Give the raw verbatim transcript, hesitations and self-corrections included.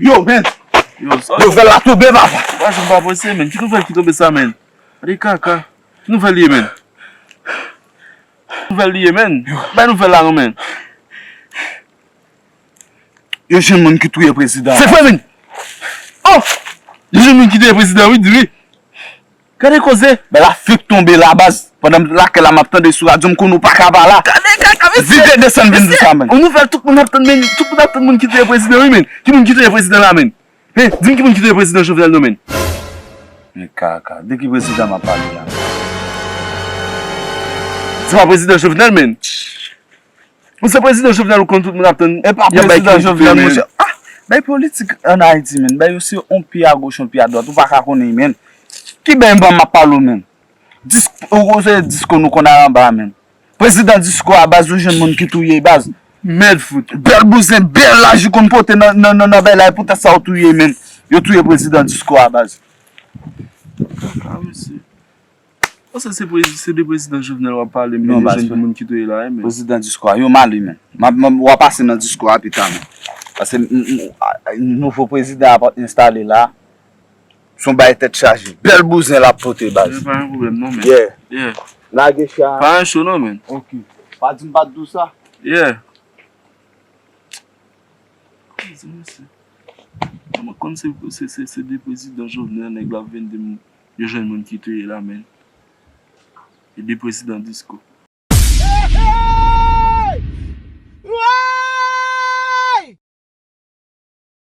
Yo, men. Yo, sa. Nouvèl la tonbe, papa. Ou pa janm pa panse, men. Ki nouvèl ki tonbe sa, men? Gade kaka. Ki nouvèl li ye, men? Nouvèl li ye, men. Bay nouvèl la, non, men. Yo jwenn moun ki touye prezidan. Se vre, men. Oh! Yo jwenn moun ki touye prezidan, wi, di wi. Gade koze. Bèl afrik tonbe la, baz. Pandan m lakay la, m ap tande sou radyo, m konnen w pa ka pa la. Gade kaka, mesye. Vide desann vin di sa, men. Yon nouvèl, tout moun ap tann, men. Tout moun ap tann moun ki touye prezidan, wi, men. Ki moun ki touye prezidan la, men? Hen, di m ki moun ki touye prezidan Jovenel, non, men. Men kaka, de ki prezidan m ap pale la? Se pa prezidan Jovenel, men. Ou se prezidan Jovenel ou konn tout moun ap tann. E pa prezidan Jovenel, monchè. Ah, bay politik ann Ayiti, men. Bay yo se yon pye agoch, yon pye adwat. Ou pa ka konnen, men. Ki bay m pa m ap pale w, men. Dis, ou se disko nou konn al anba, men. Prezidan disko a, baz, ou jwenn moun ki touye, baz. Mèd fout. Bèl bouzen, bèl laj ou konn pote nan, nan, nan, nan bay la, e poutèt sa ou touye, men. Yo touye prezidan disko a, baz. Ah, mesye. Ou se, se prezi-, se de prezidan Jovenel w ap pale, men. Non, de jèn moun ki touye la, men. Prezidan disko a, yo male, men. M ap, m ap, w a pase nan disko a pita, men. Paske m, m, a, nouvo prezidan ap enstale la. Se yon bagay tèt chaje. Bèl bouzen l ap pote, baz. Men pa gen pwoblèm, non, men. Yeah. Yeah. Lage cha. Pa gen cho, non, men. Ok. Pa di m pa t di w sa. Yeah. Koze, mesye. Mwen konn se, se, se, se de prezidan Jovenel nèg la vin di m yo jwenn moun ki touye la, men. E de prezidan disko.